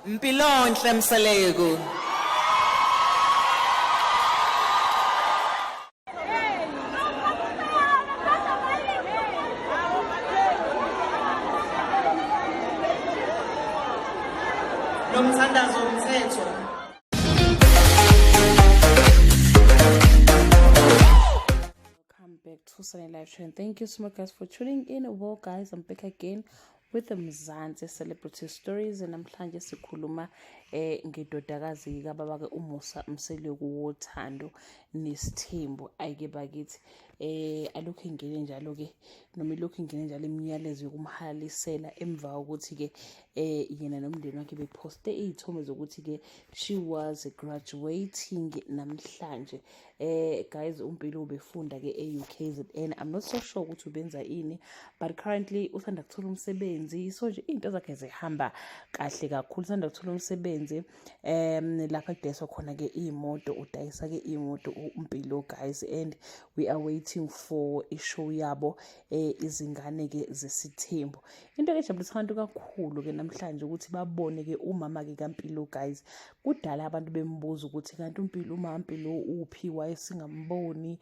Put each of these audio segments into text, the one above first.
Mpilonhle Mseleku. Nomthandazo Mthetho. Welcome back to Sunny Live Show and thank you so much guys for tuning in. Well guys, I'm back again with the Mzansi Celebrity Stories and namhlanje sikhuluma ngedodakazi kababa ke uMusa Mseleku wothando nesithembu. Ayike bakithi, alokhu ingene njalo ke noma ilokhu ingene njalo imiyalezo yokumhalalisela emva kokuthi ke yena nomndeni wakhe beposte izithombe zokuthi ke she was graduating namhlanje. Guys, uMpilo ubefunda ke e-UKZN. I'm not so sure ukuthi ubenza ini, but currently usanda kuthola umsebenzi, so nje izinto zakhe zihamba kahle kakhulu. Usanda kuthola umsebenzi lapha kudayiswa khona ke iy'moto, udayisa ke iy'moto uMpilo guys, and we are waiting for ishow yabo izingane ke zesithembu. Into ke ejabulisa abantu kakhulu ke namhlanje ukuthi babone ke umama ke kaMpilo guys. Kudala abantu bembuza ukuthi kanti uMpilo, uma Mpilo uphi, wayesingamboni,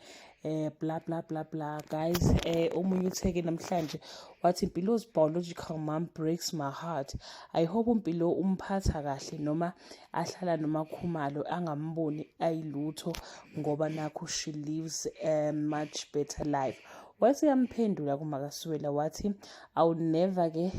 bla bla bla bla guys. Omunye utheke namhlanje wathi Mpilo's biological mom breaks my heart. I hope uMpilo umphatha kahle noma ahlala noma Khumalo angamboni ayilutho ngoba nakho she lives a much better life. Waseyamphendula kuMakaswela wathi I would never ke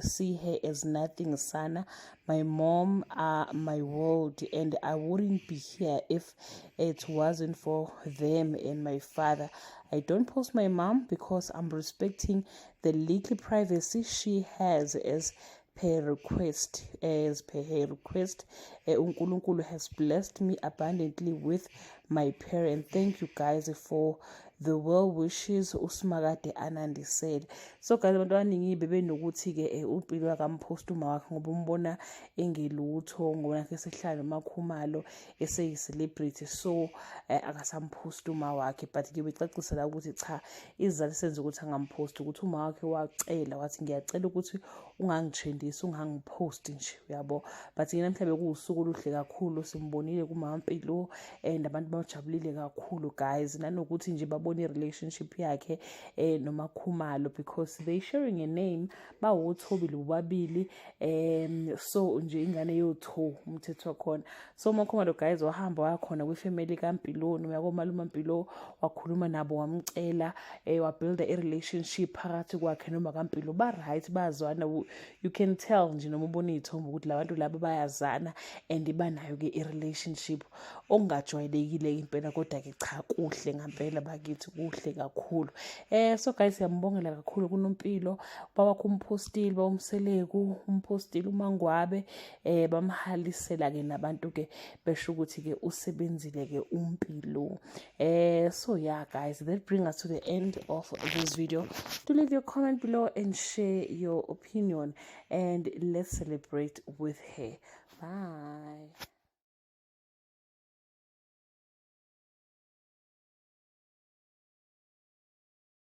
see her as nothing sana. My mom are my world and I wouldn't be here if it wasn't for them and my father. I don't post my mom because I'm respecting the little privacy she has as per request, as per her request. uNkulunkulu has blessed me abundantly with my parents. Thank you guys for the well wishes, uSimakade anandisele. So guys, abantu abaningi bebenokuthi ke uMpilo akampost uma wakhe ngoba umbona engelutho, ngoba nakhe sehlala noMakhumalo eseyi-celebrity, so akasampost uma wakhe. But ke becacisa la ukuthi cha, isizathu senza ukuthi angampost ukuthi uma wakhe wacela, wathi ngiyacela ukuthi ungangithrendisi, ungangipost nje, uyabo. But ke namhlanje bekuwusuku oluhle kakhulu, simbonile kuMampilo and abantu bajabulile kakhulu guys, nanokuthi nje babone i-relationship yakhe noMakhumalo because they sharing a name, bawuthobile bobabili, so nje ingane yotho umthetho wakhona. So uMakhumalo guys wahamba wayakhona kwifamily kaMpilo, noma komalume Mpilo, wakhuluma nabo, wamcela, wabuilda i-relationship phakathi kwakhe noma kaMpilo. Ba right, bazwana. You can tell nje noma ubona iy'thombe ukuthi labantu laba bayazana and banayo ke i-relationship okungajwayelekile impela, kodwa ke cha, kuhle ngampela bakithi, kuhle kakhulu. So guys, siyambongela kakhulu kuNompilo bawakho umphostile bawumseleku umphostile uMangwabe, bamhalisela ke nabantu ke besho ukuthi ke usebenzile ke uMpilo. So yeah guys, that bring us to the end of this video. Do leave your comment below and share your opinion, and let's celebrate with her. Bye.